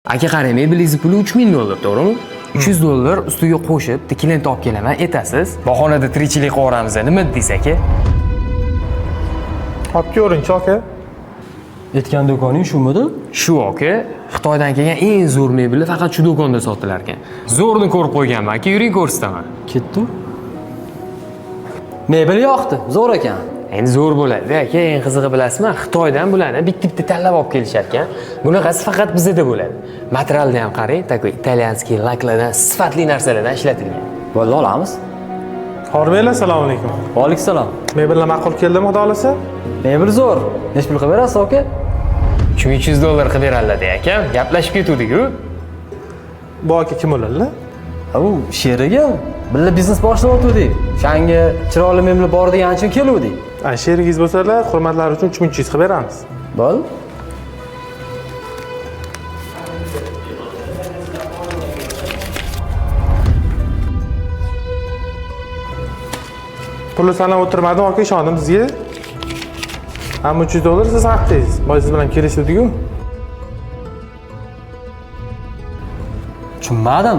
Aka qarang, mebelingizni puli $3000, to'g'rimi? $300 ustiga qo'shib, bitta klient olib kelaman, aytasiz. Bahonada tirikchilik qilib. Nima dedingiz aka? Olib ko'ringchi aka. Aytgan do'koning shumidi? Shu aka, Xitoydan kelgan eng zo'r mebellar faqat shu do'konda sotilar ekan. Zo'rni ko'rib qo'yganman, aka, yuring ko'rsataman. Ketdi. Mebel yoqdi, zo'r ekan. Endi zo'r bo'ladi aka, eng qizig'i bilasizmi? Xitoydan bularni bitta-bitta tanlab olib kelishar ekan. Bunaqasi faqat bizda bo'ladi. Materialni ham qarang, такой итальянский laklardan, sifatli narsalardan ishlatilgan. Bo'ldi, olamiz. Xorbeylar, assalomu alaykum. Va alayhissalom. Mebellar ma'qul keldimi, xudo xolasa? Mebel zo'r. Necha pul qilib berasiz aka? $3300 qilib beradilar akam. Gaplashib ketuvdik-ku. Bu aka kim bo'ladilar? Ha, u sherigim. Birga biznes boshlayotgandik. Shanga chiroyli mebel bor degan uchun keluvdik. A, sherigingiz bo'lsalar, hurmatlari uchun 3300 qilib beramiz. Bo'ldi. Pulni sanab o'tirmadim aka, ishondim sizga. Hamma $300 siz haqingiz. Boya siz bilan kelishuvdik-ku. Tushunmadim.